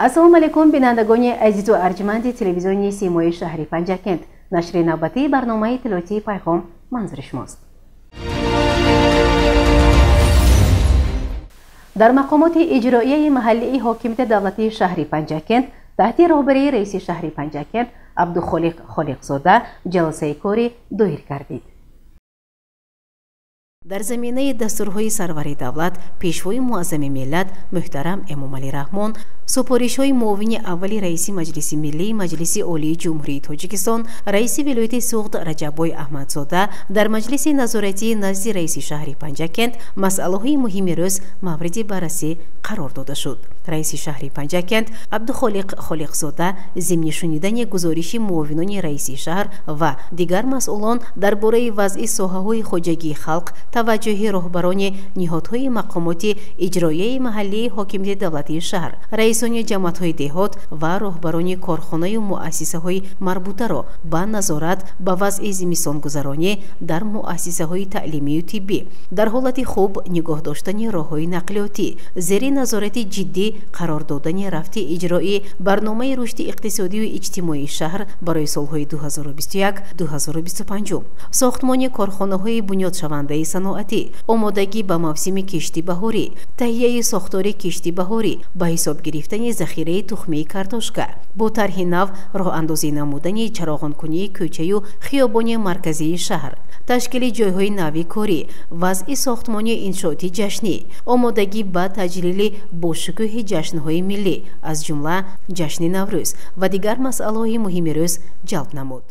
Ассалому алайкум, бинандагони азизу арҷманди телевизиони Симои шаҳри Панҷакент. Нашри навбатии барномаи иттилоотии Пайғом манзури шумост. Дар мақомоти иҷроияи маҳаллии ҳокимияти давлатии шаҳри Панҷакент таҳти роҳбарии раиси шаҳри Панҷакент Абдухолиқ Холиқзода ҷаласаи корӣ доир гардид. Дар заминаи дастурҳои сарвари давлат, пешвои муаззами миллат муҳтарам Эмомалӣ Раҳмон, супоришҳои муовини аввали раиси Маҷлиси Миллии Маҷлиси Олии Ҷумҳурии Тоҷикистон, раиси вилояти Суғд Раҷаббой Аҳмадзода дар маҷлиси назоратии назди раиси шаҳри Панҷакент масъалаҳои муҳими рӯз мавриди баррасӣ қарор дода шуд. Раиси шаҳри Панҷакент Абдухолиқ Холиқзода зимни шунидани гузориши муовинони раиси шаҳр ва дигар масъулон дар бораи вазъи соҳаҳои хоҷагии халқ, таваҷҷӯҳи роҳбарони ниҳодҳои мақомоти иҷроияи маҳаллии ҳокимияти давлатии шаҳр, раисони ҷамоатҳои деҳот ва роҳбарони корхонаю муассисаҳои марбутаро ба назорат ба вазъи зимистонгузаронӣ дар муассисаҳои таълимию тиббӣ, дар ҳолати хуб нигоҳ доштани роҳҳои нақлиётӣ, зери назорати ҷиддӣ қарор додани рафти иҷроӣ барномаи рушди иқтисодию иҷтимоии шаҳр барои солҳои 2021-2025, сохтмони корхонаҳои бунёдшавандаи саноатӣ, омодагӣ ба мавсими кишти баҳорӣ, таҳияи сохтори кишти баҳорӣ, ба ҳисоб гирифтани захираи тухмии картошка, бо тарҳи нав роҳандозӣ намудани чароғонкунии кӯчаю хиёбони марказии шаҳр, ташкили ҷойҳои нави корӣ, вазъи сохтмони иншооти ҷашнӣ, омодагӣ ба таҷлили бошукӯҳи ҷашнҳои миллӣ, аз ҷумла ҷашни Наврӯз ва дигар масъалаҳои муҳими рӯз ҷалб намуд.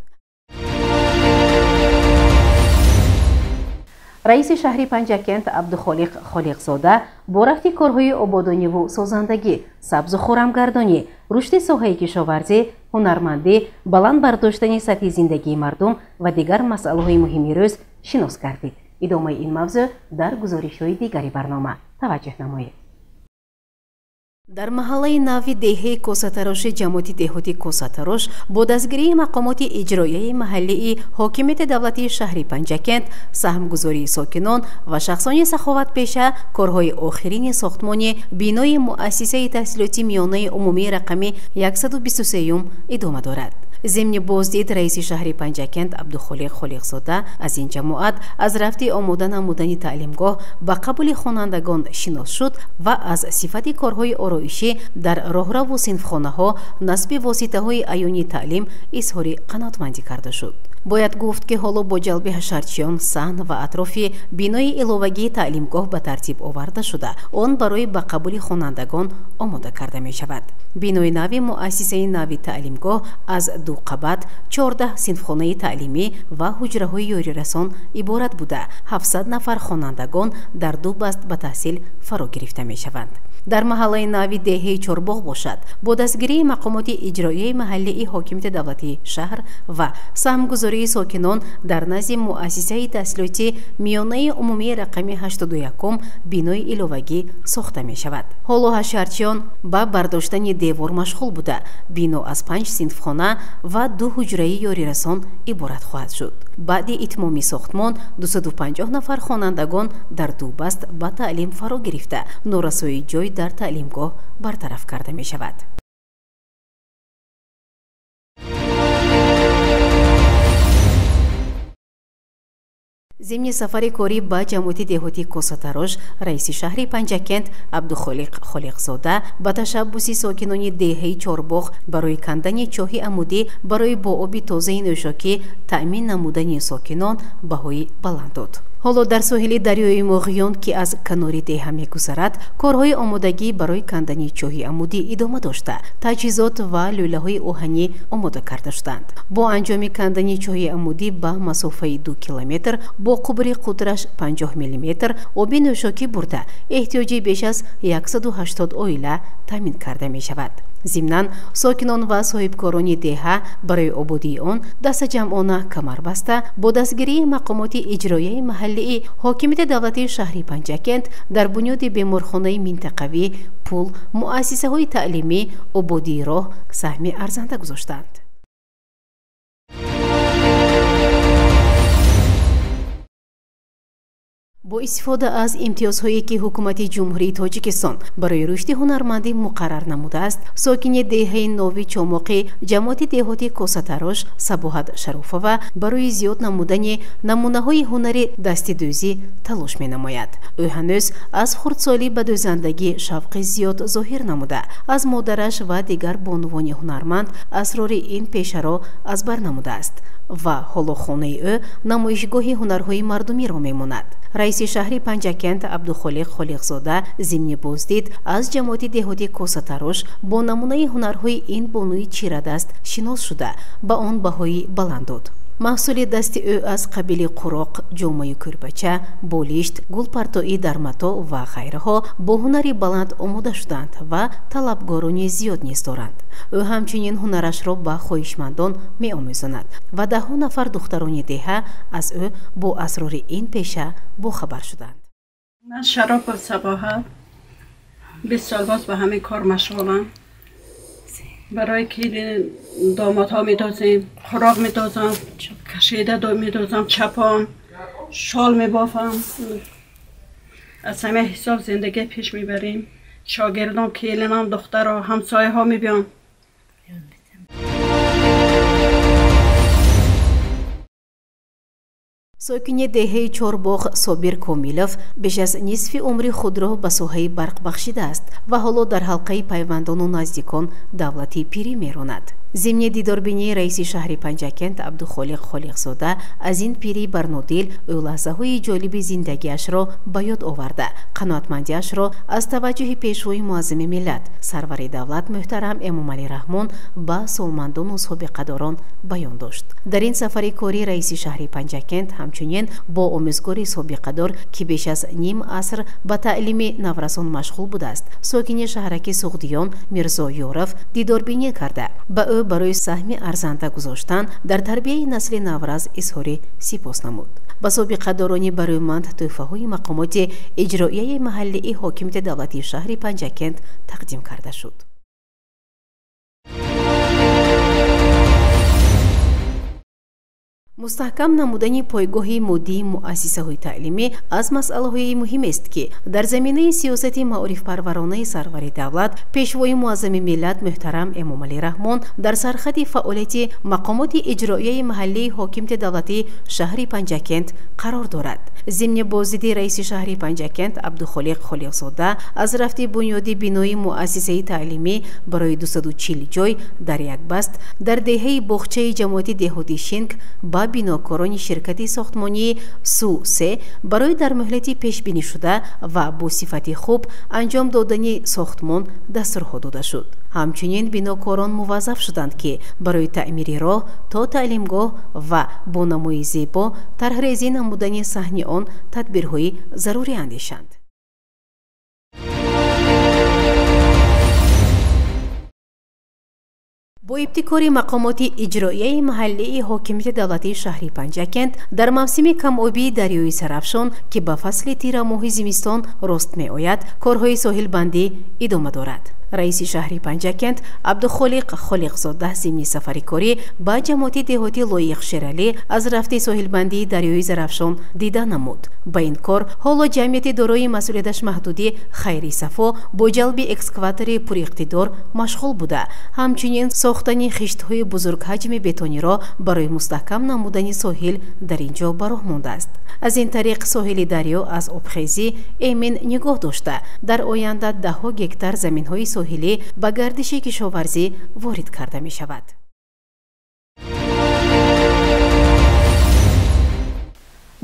Раиси шаҳри Панҷакент Абдухолиқ Холиқзода бо рафти корҳои ободониву созандагӣ, сабзу хурамгардонӣ, рушди соҳаи кишоварзӣ, ҳунармандӣ, баланд бардоштани сатҳи зиндагии мардум ва дигар масъалаҳои муҳими рӯз шинос гардид. Идомаи ин мавзӯъ дар гузоришҳои дигари барнома таваҷҷӯҳ намоед. Дар маҳаллаи нави деҳаи Косатароши ҷамоати деҳоти Косатарош бо дастгирии мақомоти иҷроияи маҳаллии ҳокимияти давлатии шаҳри Панҷакент, саҳмгузории сокинон ва шахсони саховатпеша корҳои охирини сохтмони бинои муассисаи таҳсилоти миёнаи умумии рақами 123 идома дорад. Зимни боздид раиси шаҳри Панҷакент Абдухолиқ Холиқзода аз ин ҷамоат аз рафти омода намудани таълимгоҳ ба қабули хонандагон шинос шуд ва аз сифати корҳои ороишӣ дар роҳраву синфхонаҳо, насби воситаҳои аёни таълим изҳори қаноатмандӣ карда шуд. Бояд гуфт, ки ҳоло бо ҷалби ҳашарчиён саҳн ва атрофи бинои иловагии таълимгоҳ ба тартиб оварда шуда, он барои ба қабули хонандагон омода карда мешавад. Бинои нави муассисаи нави таълимгоҳ аз 2 қабат, 14 синфхонаи таълимӣ ва ҳуҷраҳои ёрирасон иборат буда, 700 нафар хонандагон дар 2 баст ба таҳсил фаро гирифта мешаванд. Дар маҳаллаи нави деҳаи Чорбоғ бошад, бо дастгирии мақомоти иҷроияи маҳаллии ҳокимияти давлатии шаҳр ва саҳмгузории сокинон дар назди муассисаи таҳсилоти миёнаи умумии рақами 81 бинои иловагӣ сохта мешавад. Ҳоло ҳашарчиён ба бардоштани девор машғул буда, бино аз 5 синфхона ва 2 ҳуҷраи ёрирасон иборат хоҳад шуд. Баъди итмоми сохтмон 250 нафар хонандагон дар 2 баст ба таълим фаро гирифта, норасоии ҷой дар таълимгоҳ бартараф карда мешавад. Зимни сафари корӣ ба ҷамоати деҳоти Косатарош раиси шаҳри Панҷакент Абдухолиқ Холиқзода ба ташаббуси сокинони деҳаи Чорбоғ барои кандани чоҳи амудӣ барои бо оби тозаи нӯшокӣ таъмин намудани сокинон баҳои баланд дод. Ҳоло дар соҳили дарёи Моғиён, ки аз канори деҳа мегузарад, корҳои омодагӣ барои кандани чоҳи амудӣ идома дошта, таҷҳизот ва лӯлаҳои оҳанӣ омода карда шуданд. Бо анҷоми кандани чоҳи амудӣ ба масофаи 2 километр бо қубри қутраш 50 миллиметр оби нӯшокӣ бурда, эҳтиёҷи беш аз 180 оила таъмин карда мешавад. Зимнан сокинон ва соҳибкорони деҳа барои ободии он дастаҷамъона камар баста, бо дастгирии мақомоти иҷроияи маҳаллии ҳокимияти давлатии шаҳри Панҷакент дар бунёди беморхонаи минтақавӣ, пул, муассисаҳои таълимӣ, ободии роҳ саҳми арзанда гузоштанд. Бо истифода аз имтиёзҳое, ки ҳукумати Ҷумҳурии Тоҷикистон барои рушди ҳунармандӣ муқаррар намудааст, сокини деҳаи Нови Чомоқи ҷамоати деҳоти Косатарош Сабоҳат Шарофова барои зиёд намудани намунаҳои ҳунари дастидӯзӣ талош менамояд. Ӯ ҳанӯз аз хурдсолӣ ба дӯзандагӣ шавқи зиёд зоҳир намуда, аз модараш ва дигар бонувони ҳунарманд асрори ин пешаро аз бар намудааст ва ҳоло хонаи ӯ намоишгоҳи ҳунарҳои мардумиро мемонад. Раиси шаҳри Панҷакент Абдухолиқ Холиқзода зимни боздид аз ҷамоати деҳоти Косатарош бо намунаи ҳунарҳои ин бонуи чирадаст шинос шуда, ба он баҳои баланд дод. Маҳсули дасти ӯ аз қабили қуроқ, ҷомаю кӯрпача, болишт, гулпартоӣ дар матоъ ва ғайраҳо бо ҳунари баланд омода шуданд ва талабгорони зиёд низ доранд. Ӯ ҳамчунин ҳунарашро ба хоҳишмандон меомӯзонад ва даҳҳо нафар духтарони деҳа аз ӯ бо асрори ин пеша бохабар шуданд. Ман Шаропов Сабоҳат, 20 сол боз ба ҳамин кор машғулам. Барои келин домодҳо медозем, қуроқ медозам, кашида медозам, чапон, шол мебофам. Аз ҳама ҳисоб зиндагӣ пеш мебарем. Шогирдон, келинам, духтаро, ҳамсояҳо мебиён. Сокини деҳаи Чорбоғ Собир Комилов беш аз нисфи умри худро ба соҳаи барқ бахшидааст ва ҳоло дар ҳалқаи пайвандону наздикон давлати пирӣ меронад. Зимни дидорбинии раиси шаҳри Панҷакент Абдухолиқ Холиқзода аз ин пирии барнодил ӯ лаҳзаҳои ҷолиби зиндагиашро ба ёд оварда, қаноатмандиашро аз таваҷҷӯҳи пешвои муаззами миллат, сарвари давлат муҳтарам Эмомалӣ Раҳмон ба солмандону собиқадорон баён дошт. Дар ин сафари корӣ раиси шаҳри Панҷакент ҳамчунин бо омӯзгори собиқадор, ки беш аз ним аср ба таълими наврасон машғул будааст, сокини шаҳраки Суғдиён Мирзо Ёров дидорбинӣ карда, ба ӯ барои саҳми арзанда гузоштан дар тарбияи насли наврас изҳори сипос намуд. Ба собиқадорони барӯманд тӯҳфаҳои мақомоти иҷроияи маҳаллии ҳокимияти давлатии шаҳри Панҷакент тақдим карда шуд. Мустаҳкам намудани пойгоҳи моддии муассисаҳои таълимӣ аз масъалаҳои муҳимест, ки дар заминаи сиёсати маорифпарваронаи сарвари давлат, пешвои муаззами миллат муҳтарам Эмомалӣ Раҳмон дар сархати фаъолияти мақомоти иҷроияи маҳаллии ҳокимияти давлатии шаҳри Панҷакент қарор дорад. Зимни боздиди раиси шаҳри Панҷакент Абдухолиқ Холиқзода аз рафти бунёди бинои муассисаи таълимӣ барои 240 ҷой дар як баст дар деҳаи боғчаи ҷамоати деҳоти Шинк ба бинокорони ширкати сохтмонии Су-Се барои дар муҳлати пешбинишуда ва бо сифати хуб анҷом додани сохтмон дастурҳо дода шуд. Ҳамчунин бинокорон муваззаф шуданд, ки барои таъмири роҳ то таълимгоҳ ва бо намои зебо тарҳрезӣ намудани саҳни он тадбирҳои зарурӣ андешанд. Бо ибтикори мақомоти иҷроияи маҳаллии ҳокимияти давлатии шаҳри Панҷакент дар мавсими камобии дарёи Сарафшон, ки ба фасли тирамоҳи зимистон рост меояд, корҳои соҳилбандӣ идома дорад. Раиси шаҳри Панҷакент Абдухолиқ Холиқзода зимни сафари корӣ ба ҷамоати деҳоти Лоиқ Шералӣ аз рафти соҳилбандии дарёи Зарафшон дида намуд. Ба ин кор ҳоло ҷамъияти дорои масъулияташ маҳдуди Хайри Сафо бо ҷалби экскаватори пуриқтидор машғул буда, ҳамчунин сохтани хиштҳои бузургҳаҷми бетониро барои мустаҳкам намудани соҳил дар ин ҷо ба роҳ мондааст. Аз ин тариқ соҳили дарё аз обхезӣ эмин нигоҳ дошта, дар оянда даҳҳо гектар заминҳои соҳилӣ ба гардиши кишоварзӣ ворид карда мешавад.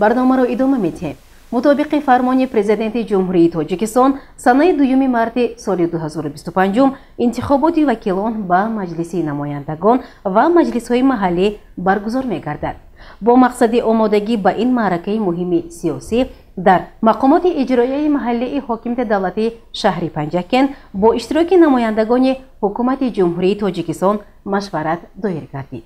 Барномаро идома медиҳем. Мутобиқи фармони Президенти Ҷумҳурии Тоҷикистон, санаи 2 марти соли 2025 интихоботи вакилон ба Маҷлиси намояндагон ва маҷлисҳои маҳаллӣ баргузор мегардад. Бо мақсади омодагӣ ба ин маъракаи муҳими сиёсӣ дар мақомоти иҷроияи маҳаллии ҳокимияти давлатии шаҳри Панҷакент бо иштироки намояндагони ҳукумати Ҷумҳурии Тоҷикистон машварат доир гардид.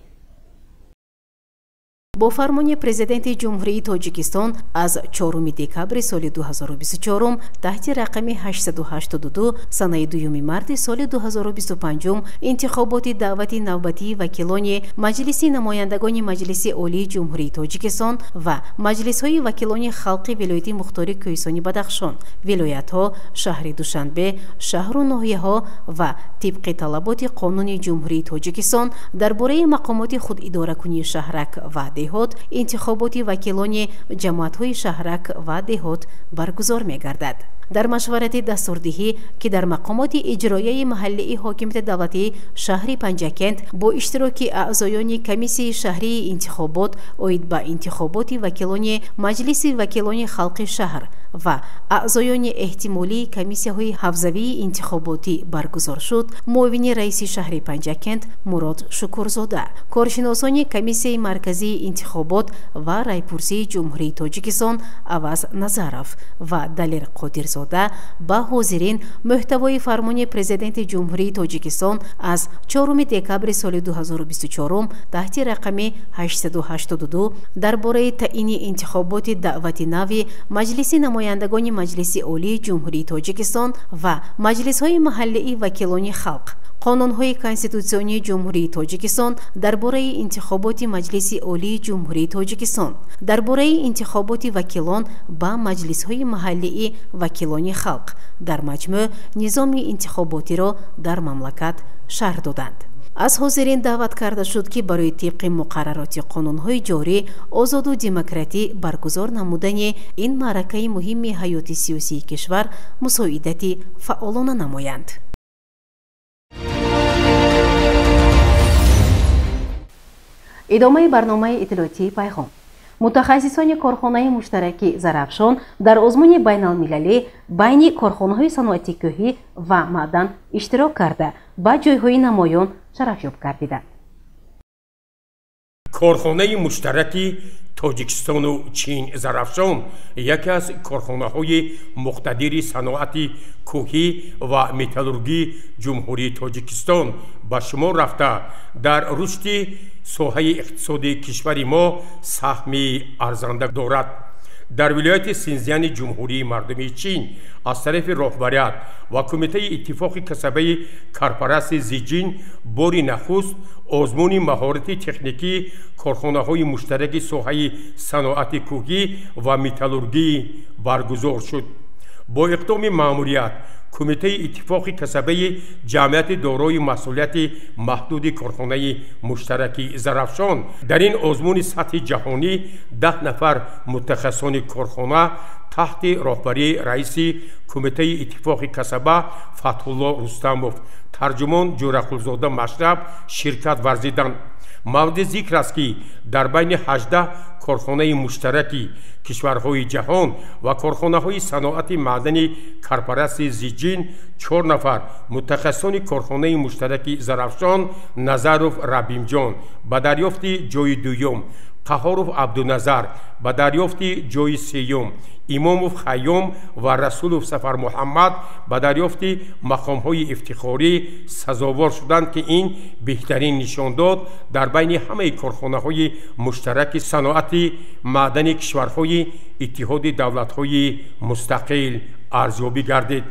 Бо фармони Президенти Ҷумҳурии Тоҷикистон аз 4 декабри соли 2024 таҳти рақами 882 санаи 2 марти соли 2025 интихоботи даъвати навбатии вакилони Маҷлиси намояндагони Маҷлиси Олии Ҷумҳурии Тоҷикистон ва маҷлисҳои вакилони халқи вилояти мухтори Кӯҳистони Бадахшон, вилоятҳо, шаҳри Душанбе, шаҳру ноҳияҳо ва тибқи талаботи Қонуни Ҷумҳурии Тоҷикистон дар бораи мақомоти худидоракунии шаҳрак ва деҳот интихоботи вакилони ҷамоатҳои шаҳрак ва деҳот баргузор мегардад. Дар машварати дастурдиҳӣ, ки дар мақомоти иҷроияи маҳаллии ҳокимияти давлатии шаҳри Панҷакент бо иштироки аъзоёни комиссияи шаҳрии интихобот оид ба интихоботи вакилони Маҷлиси вакилони халқи шаҳр ва аъзоёни эҳтимолии комиссияҳои ҳавзавии интихоботӣ баргузор шуд, муовини раиси шаҳри Панҷакент Мурод Шукурзода, коршиносони комиссияи марказии интихобот ва райпурсии Ҷумҳурии Тоҷикистон Аваз Назаров ва Далер Қодирзода ба ҳозирин мӯҳтавои фармони Президенти Ҷумҳурии Тоҷикистон аз 4 декабри соли 2024 таҳти рақами 882 дар бораи таъини интихоботи даъвати нави Маҷлиси намояндагони Маҷлиси Олии Ҷумҳурии Тоҷикистон ва маҷлисҳои маҳаллии вакилони халқ, қонунҳои конститутсионии Ҷумҳурии Тоҷикистон дар бораи интихоботи Маҷлиси Олии Ҷумҳурии Тоҷикистон, дар бораи интихоботи вакилон ба маҷлисҳои маҳаллии вакилони халқ, дар маҷмӯъ низоми интихоботиро дар мамлакат шарҳ доданд. Аз ҳозирин даъват карда шуд, ки барои тибқи муқаррароти қонунҳои ҷорӣ озоду демократӣ баргузор намудани ин маъракаи муҳими ҳаёти сиёсии кишвар мусоидати фаъолона намоянд. Идомаи барномаи иттилоотии Пайғом. Мутахассисони корхонаи муштараки Зарафшон дар озмуни байналмилалӣ байни корхонаҳои саноати кӯҳӣ ва маъдан иштирок карда, ба ҷойҳои намоён шарафёб гардиданд. Корхонаи муштараки Тоҷикистону Чин Зарафшон яке аз корхонаҳои муқтадири саноати кӯҳӣ ва металлургии Ҷумҳурии Тоҷикистон ба шумор рафта, дар рушди соҳаи иқтисодии кишвари мо саҳми арзанда дорад. Дар вилояти Синзяни Ҷумҳурии Мардумии Чин аз тарафи роҳбарият ва Кумитаи иттифоқи касабаи корпоратсияи Зиҷин бори нахуст озмуни маҳорати техникии корхонаҳои муштараки соҳаи саноати кӯҳӣ ва металлургӣ баргузор шуд. Бо иқдоми маъмурият Кумитаи иттифоқи касабаи ҷамъияти дорои масъулияти маҳдуди корхонаи муштараки Зарафшон дар ин озмуни сатҳи ҷаҳонӣ 10 нафар мутахассисони корхона таҳти роҳбарии раиси Кумитаи иттифоқи касаба Фатҳулло Рустамов, тарҷумон Ҷӯрақулзода Машраб ширкат варзиданд. Мавриди зикр аст, ки дар байни 18 корхонаи муштараки кишварҳои ҷаҳон ва корхонаҳои саноати маъдани корпоратсияи Зиҷин 4 нафар мутахассисони корхонаи муштараки Зарафшон Назаров Рабимҷон ба дарёфти ҷойи дуюм, Қаҳоров Абдуназар ба дарёфти ҷойи сеюм, Имомов Хайём ва Расулов Сафармуҳаммад ба дарёфти мақомҳои ифтихорӣ сазовор шуданд, ки ин беҳтарин нишондод дар байни ҳамаи корхонаҳои муштараки саноати маъдани кишварҳои Иттиҳоди давлатҳои мустақил арзёбӣ гардид.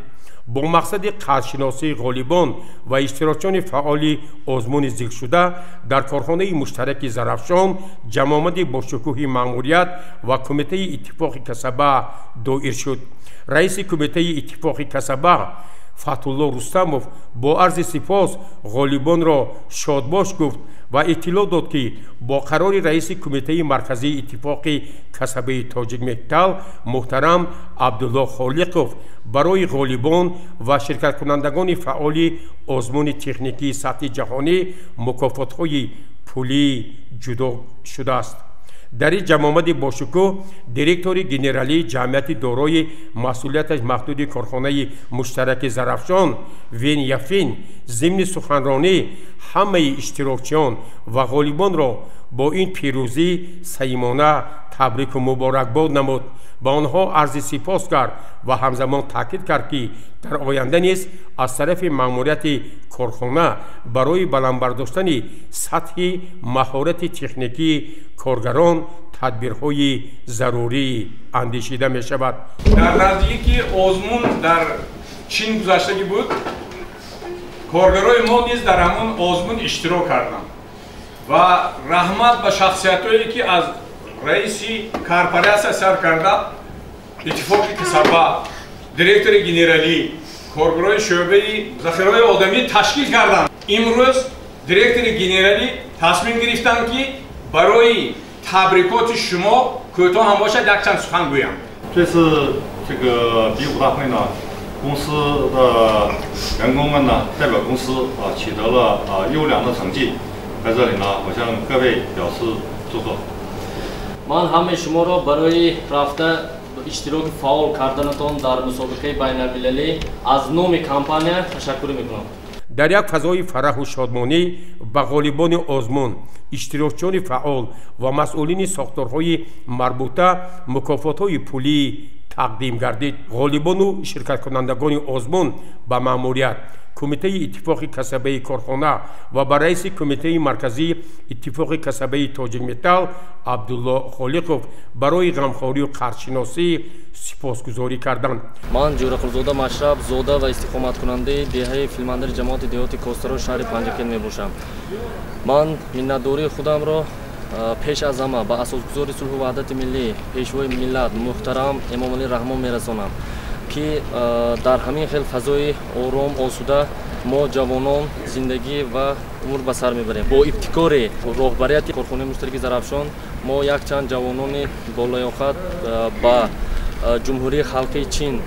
Бо мақсади қадршиносии ғолибон ва иштирокчиёни фаъоли озмуни зикршуда дар корхонаи муштараки Зарафшон ҷамъомади бошукӯҳи маъмурият ва Кумитаи иттифоқи касаба доир шуд. Раиси Кумитаи иттифоқи касаба Фатҳулло Рустамов бо арзи сипос ғолибонро шодбош гуфт ва иттилоъ дод, ки бо қарори раиси Кумитаи марказии иттифоқи касабаи Тоҷикметалл муҳтарам Абдулло Холиқов барои ғолибон ва ширкаткунандагони фаъоли озмуни техникии сатҳи ҷаҳонӣ мукофотҳои пулӣ ҷудо шудааст. Дар ин ҷамъомади бошукӯҳ директори генералии ҷамъияти дорои масъулияташ маҳдуди корхонаи муштараки Зарафшон Вен Яфин зимни суханронӣ Ҳамаи иштирокчиён ва ғолибонро бо ин пирӯзӣ самимона табрику муборакбод намуд, ба онҳо арзи сипос кард ва ҳамзамон таъкид кард, ки дар оянда низ аз тарафи маъмурияти корхона барои баланд бардоштани сатҳи маҳорати техникии коргарон тадбирҳои зарурӣ андешида мешавад. Дар наздикӣ озмун дар Чин гузаштагӣ буд, коргарои мо низ дар ҳамон озмун иштирок карданд ва раҳмат ба шахсиятҳое ки аз раиси корпоратсия сар карда, иттифоқи касаба, директори генералӣ, коргарои шӯъбаи захираҳои одамӣ ташкил карданд. Имрӯз директори генералӣ тасмим гирифтанд, ки барои табрикоти шумо кӯтоҳ ҳам бошад якчанд сухан гӯям. 这次这个比武大会呢，公司的员工们呢，代表公司啊取得了啊优良的成绩，在这里呢，我向各位表示祝贺。 Ман ҳамаи шуморо барои рафта иштироки фаъол карданатон дар мусобиқаи байналмилалӣ аз номи компания ташаккур мекунам. Дар як фазои фараҳу шодмонӣ ба ғолибони озмун, иштирокчиёни фаъол ва масъулини сохторҳои марбута мукофотҳои пулӣ тақдим гардид. Ғолибону ширкаткунандагони озмун ба маъмурият, кумитаи иттифоқи касабаи корхона ва ба раиси кумитаи марказии иттифоқи касабаи Тоҷикметалл Абдулло Холиқов барои ғамхорию қарзшиносӣ сипосгузорӣ карданд. Ман Ҷӯрақулзода Машраб, зода ва истиқоматкунандаи деҳаи Филмандари ҷамоати деҳоти Костаро шаҳри Панҷакент мебошам. Ман миннатдории худамро пеш аз ҳама ба асосгузори сулҳу ваҳдати миллӣ, пешвои миллат муҳтарам Эмомалӣ Раҳмон мерасонам, ки дар ҳамин хел фазои ором осуда мо ҷавонон зиндагӣ ва умр ба сар мебарем. Бо ибтикори роҳбарияти корхонаи муштараки Зарафшон мо якчанд ҷавонони болаёқат ба Ҷумҳурии Халқии Чин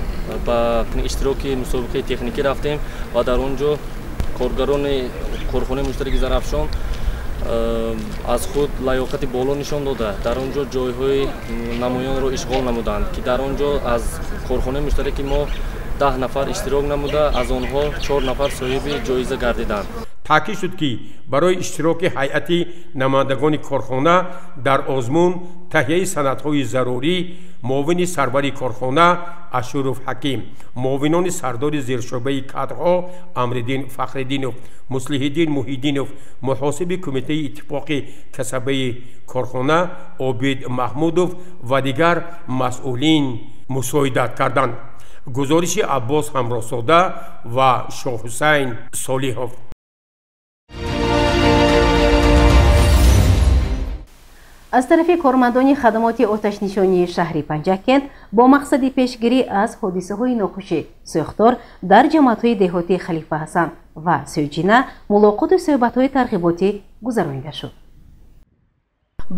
ба иштироки мусобиқаи техникӣ рафтем ва дар он ҷо коргарони корхонаи муштараки Зарафшон аз худ лаёқати боло нишон дода, дар он ҷо ҷойҳои намоёнро ишғол намуданд, ки дар он ҷо аз корхонаи муштараки мо 10 нафар иштирок намуда, аз онҳо 4 нафар соҳиби ҷоиза гардиданд. Таъкид шуд, ки барои иштироки ҳайати намояндагони корхона дар озмун таҳияи санадҳои зарурӣ муовини сарвари корхона Ашуров Ҳаким, муовинони сардори зершӯъбаи кадрҳо Амриддин Фахриддинов, Муслиҳиддин Муҳиддинов, муҳосиби кумитаи иттифоқи касабаи корхона Обид Маҳмудов ва дигар масъулин мусоидат карданд. Гузориши Аббос Ҳамроҳзода ва Шоҳҳусайн Солиҳов. Аз тарафи кормандони хадамоти оташнишонии шаҳри Панҷакент бо мақсади пешгирӣ аз ҳодисаҳои нохуши сӯхтор дар ҷамоатҳои деҳоти Халифа Ҳасан ва Сӯйҷина мулоқоту суҳбатҳои тарғиботӣ гузаронида шуд.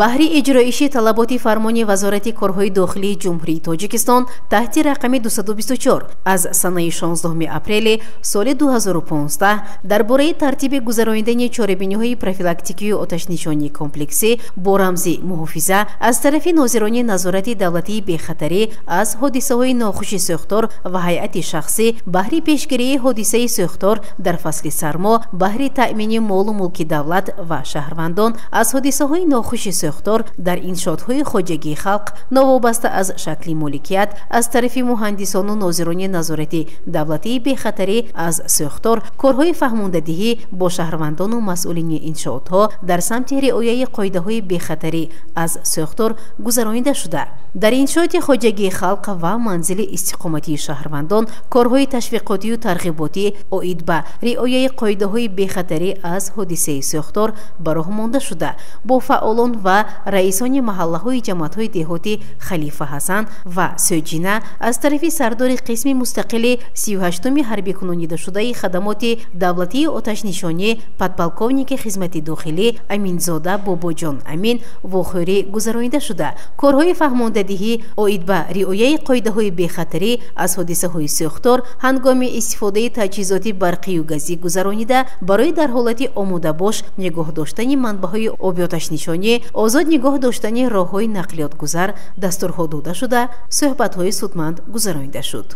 Баҳри иҷроиши талаботи фармони Вазорати корҳои дохилии Ҷумҳурии Тоҷикистон таҳти рақами 224 аз санаи 16 апрели соли 2015 дар бораи тартиби гузаронидани чорабиниҳои профилактикию оташнишонии комплексӣ бо рамзи муҳофиза аз тарафи нозирони назорати давлатии бехатарӣ аз ҳодисаҳои нохуши сӯхтор ва ҳайати шахсӣ баҳри пешгирии ҳодисаи сӯхтор дар фасли сармо, баҳри таъмини молу мулки давлат ва шаҳрвандон аз ҳодисаҳои нохуши сӯхтор дар иншоотҳои хоҷагии халқ новобаста аз шакли моликият аз тарафи муҳандисону нозирони назорати давлатии бехатарӣ аз сӯхтор корҳои фаҳмондадиҳӣ бо шаҳрвандону масъулини иншоотҳо дар самти риояи қоидаҳои бехатарӣ аз сӯхтор гузаронида шуда, дар иншооти хоҷагии халқ ва манзили истиқоматии шаҳрвандон корҳои ташвиқотию тарғиботӣ оид ба риояи қоидаҳои бехатарӣ аз ҳодисаи сӯхтор ба роҳ монда шуда, бо фаъолон ва раисони маҳаллаҳои ҷамоатҳои деҳоти Халифа Ҳасан ва Сӯйҷина аз тарафи сардори қисми мустақили 38-уми ҳарбикунонидашудаи хадамоти давлатии оташнишонӣ подполковники хизмати дохилӣ Аминзода Бобоҷон Амин вохӯрӣ гузаронида шуда, корҳои фаҳмондадиҳӣ оид ба риояи қоидаҳои бехатарӣ аз ҳодисаҳои сӯхтор ҳангоми истифодаи таҷҳизоти барқию газӣ гузаронида, барои дар ҳолати омодабош нигоҳ доштани манбаъҳои оби оташнишонӣ, озод нигоҳ доштани роҳҳои нақлиётгузар дастурҳо дода шуда, суҳбатҳои судманд гузаронида шуд.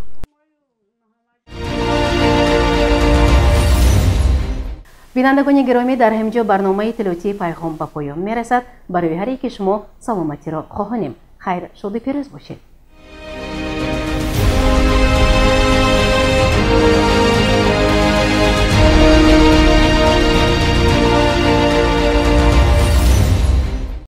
Бинандагони гиромӣ, дар ҳамин ҷо барномаи иттилоотии Пайғом ба поён мерасад. Барои ҳар яки шумо саломатиро хоҳонем. Хайр, шоду пирӯз бошед.